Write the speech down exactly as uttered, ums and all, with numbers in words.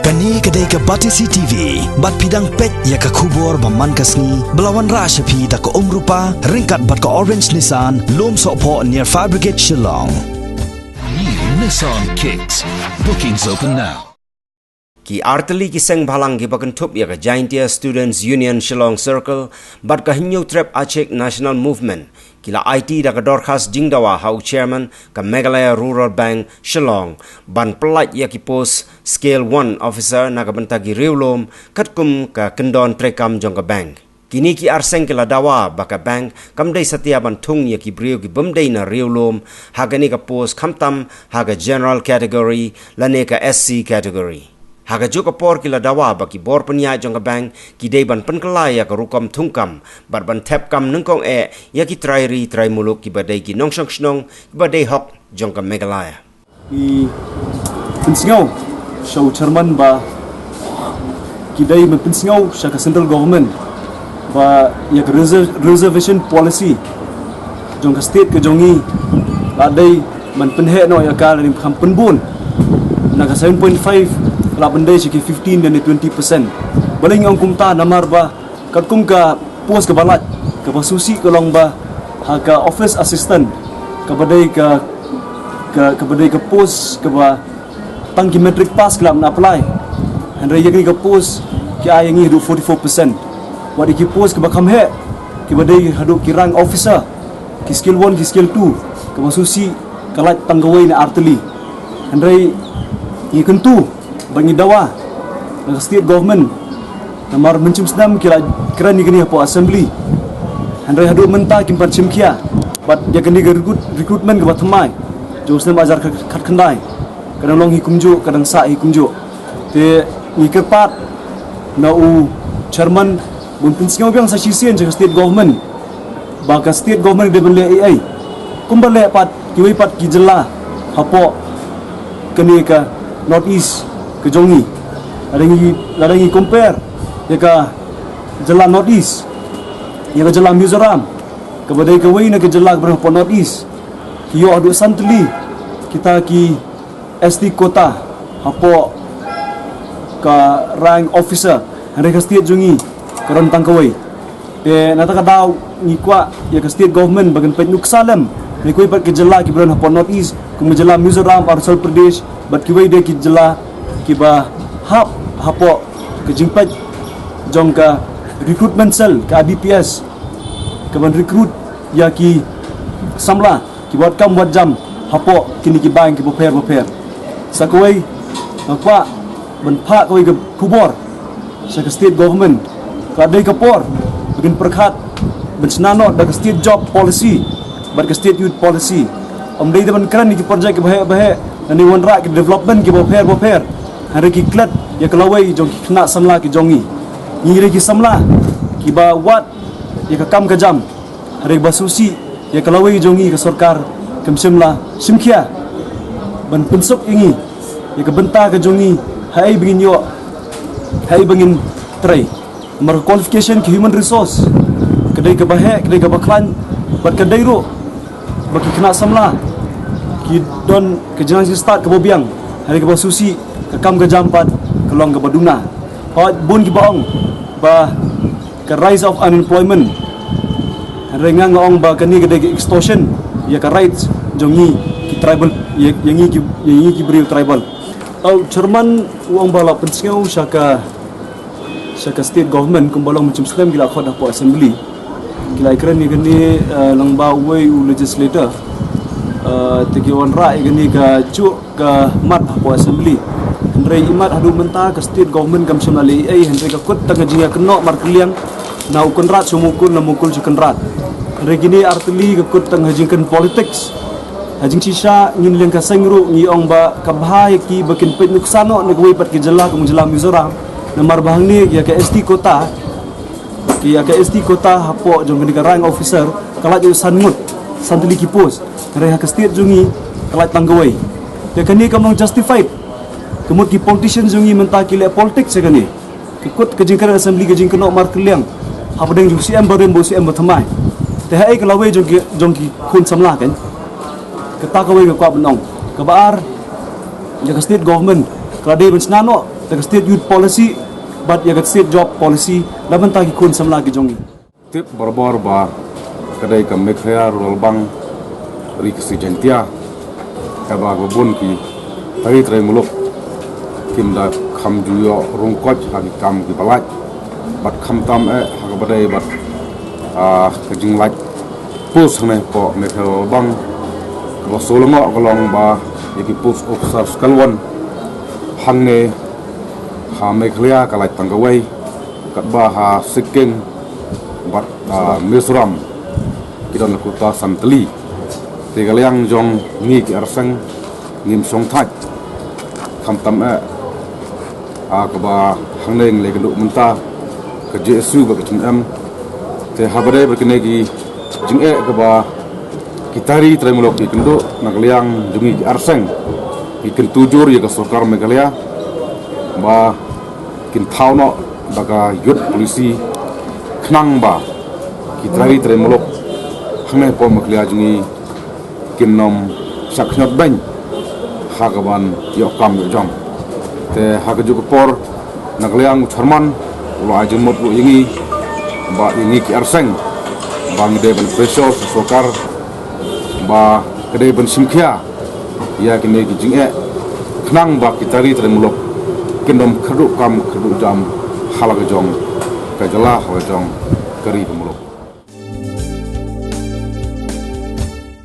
Kane ka dei ka Batesi T V, bad phi dang peit ïa ka khubor ba man ka sngi, ba la wanrah sha phi da ka Umrupa, ryngkat bad ka Orange Nissan, Lum Sohphoh near Fire Brigade Shillong. New Nissan Kicks. Bookings open now. Ki artylli ki seng bhalang kiba kynthup ïa ka Jaintia Students Union Shillong Circle bad ka Hynñiewtrep Achik National Movement ki la aiti da ka dorkhas jingdawa ha u chairman ka Meghalaya Rural Bank Shillong ban pyllait ïa ki post Scale One Officer na ka bynta ki riewlum katkum ka kyndon treikam jong ka bank. Kine ki arseng ki la dawa ba ka bank kam dei satia ban thung ïa ki briew ki bym dei na riewlum ha kane ka post, khamtam ha ka general category lane ka S C category. Ha kajuh ka por ki la dawa ba ki bor pynïaid jong ka bank ki dei ban pynkylla ïa ka rukom thungkam bad ban thep kam nyngkong eh ïa ki trai ri trai muluk kiba dei ki nongshong shnong kiba dei hok jong ka Meghalaya. Ngi pynsngew sha u chairman ba ki dei ban pynsngew sha ka central government ba ïa ka reser-, reservation policy jong ka state ka jong ngi la dei ban pynheh noh ïa ka, la dei ban pynbun na ka seven point five, la ban dei sha ki fifteen lane twenty percent. Balei ngi ong kumta? Namar ba katkum ka post kaba lait, kaba sngewsih ka long ba ha ka office assistant, kaba dei ka, ka, kaba dei ka post kaba tang ki matric pass ki lah ban apply. Hynrei ïa kane ka post ki ai ïa ngi haduh forty-four percent. Wat ïa ki post kiba kham heh, kiba dei haduh ki rank officer, ki scale one, ki scale two, kaba sngewsih ka lait tang kawei ne artylli. Hynrei ngi kyntu bad ngi dawa na ka state government, namar mynshem snem ki la kren ïa kane hapoh assembly. Hynrei haduh mynta kim pat shim khia. Bad ïa kane ka recruit-, recruitment kaba thymmai jong u snem arhajar khat, khatkhyndai, ka dang long hi kumjuh, ka dang sah hi kumjuh. Te ngi kyrpad na u chairman ban pynsngew biang sa shisien sha ka state government ba ka state government ka dei ban leh ei ei kumba leh pat kiwei pat ki jylla hapoh kane ka North East ka jong ngi. Lada ngi, lada ngi compare ïa ka jylla North East ïa ka jylla Mizoram, kaba dei kawei na ka jylla kaba don hapoh North East, ki ïoh haduh san tylli kita ki S T quota hapoh ka rank officer. Hynrei ka state jong ngi ka don tang kawei. Te na kata ka daw ngi kwah ïa ka state government ba kan peit nuksa lem na kiwei pat ki jylla kiba don hapoh North East, kum ka jylla Mizoram, Arunachal Pradesh bad kiwei de ki jylla kiba hap hapoh ka jingpeit jong ka recruitment cell ka I B P S, kaban recruit ïa ki samla kiba wad kam wad jam hapoh kine ki bank kiba pher ba pher. Sa kawei, nga kwah ban phah kawei ka khubor sha ka state government. Ka dei ka por ba kin pyrkhat ban shna noh da ka state job policy bad ka state youth policy. Ym dei te ban kren ïa ki project kiba heh ba heh, lane wanrah ki development kiba pher ba pher, hynrei ki klet ïa ka lawei jong ki khynnah samla ki jong ngi. Ngi dei ki samla kiba wad ïa ka kam ka jam. Hynrei ba sngewsih ïa ka lawei jong ngi, ka sorkar kam shym la shim khia ban pynsuk ïa ngi ïa ka bynta ka jong ngi, haei ba ngin ïoh, haei ba ngin trei. Namar ka qualification, ka human resource, ka dei kaba heh, ka dei kaba khlaiñ, bad ka dei ruh ba ki khynnah samla ki don ka jingnang jingstad kaba biang. Hynrei kaba sngewsih, ka kam ka jam pat ka long kaba duna. Hooid, bun kiba ong ba ka rise of unemployment. Hynrei nga, nga ong ba kane ka dei ka extortion ïa ka rights jong ngi ki tribal, ïa, ïa ngi ki, ïa ngi ki briew tribal. Ïa u chairman u ong ba la pynsngew sha ka, sha ka state government, kumba long mynshem snem ki la khot hapoh assembly. Ki la kren ïa kane, eh, lyngba uwei u legislator. Eh, te ki wanrah ïa kane kajuh ka mat hapoh assembly. Hynrei imat haduh mynta ka state government kam shym la leh ei ei, hynrei ka kut tang ka jingïakynnoh markylliang na u Conrad sha u Mukul, na Mukul sha u Conrad. Hynrei kine artylli ka kut tang ha jingkren politics. Ha jingshisha ngin liang ka seng ruh ngi ong ba ka bha ïa ki ba kin peit nuksa noh na kawei pat ki jylla kum jylla Mizoram. Namar ba hangne ïa ka S T quota, ki ïa ka S T quota hapoh jong kane ka rank officer ka la ju san ngut, san tylli ki post. Hynrei ha ka state jong ngi ka la tang kawei. Te kane kam long justified. Ka mut ki politician jong ngi mynta ki leh politics ïa kane. Ki kut ka jingkren assembly ka jingkynnoh markylliang hapdeng jong u C M barim bad u C M bathymmai. Te haei ka lawei jong ki, jong ki khun samla kan? Kata kawei ka kwah ban ong. Kaba ar, ïa ka state government ka la dei ban shna noh Te ka State Youth Policy bad ïa ka State Job Policy na bynta ki khun samla ki jong ngi. Tip barabor ba ka dei ka Meghalaya Rural Bank Ri Khasi Jaiñtia, kaba bun ki tari trai muluk kim da kham ju ïoh rung koit ha ki kam kiba lait, bad khamtam eh ha kaba dei bad, ah, ka jinglait post hangne hapoh Meghalaya Rural Bank. Kaba shu lyngngoh ka long ba ïa ki post officer skul wan hangne ha Meghalaya ka lait tang kawei, katba ha Sikkim bad, ah, Mizoram ki don la kota san tylli. Te ka liang jong ngi ki arseng ngim shong thait. Khamtam eh, ah, kaba hangne ngi la ïakynduh mynta ka J S U bad ka H N M. Te haba dei bad kine ki jingeh kaba ki tari trai muluk ki kynduh, na ka liang jong ngi ki arseng ngi kyntu jur ïa ka sorkar Meghalaya ba kin thaw noh da ka Youth Policy khnang ba ki tari trai muluk hangne hapoh Meghalaya jong ngi kin nym shah khñiot beiñ ha kaban ïoh kam ïoh jam. Te ha kajuh ka por, na ka liang u chairman u la ai jingmut ruh ïa ngi, ba ïa ngi ki arseng, ba ngi dei ban pressure sha sorkar ba ka dei ban shim khia ïa kine ki jingeh, khnang ba ki tari trai muluk kin nym kyrduh kam kyrduh jam ha la ka jong ka jylla, ha la ka jong ka ri ka muluk.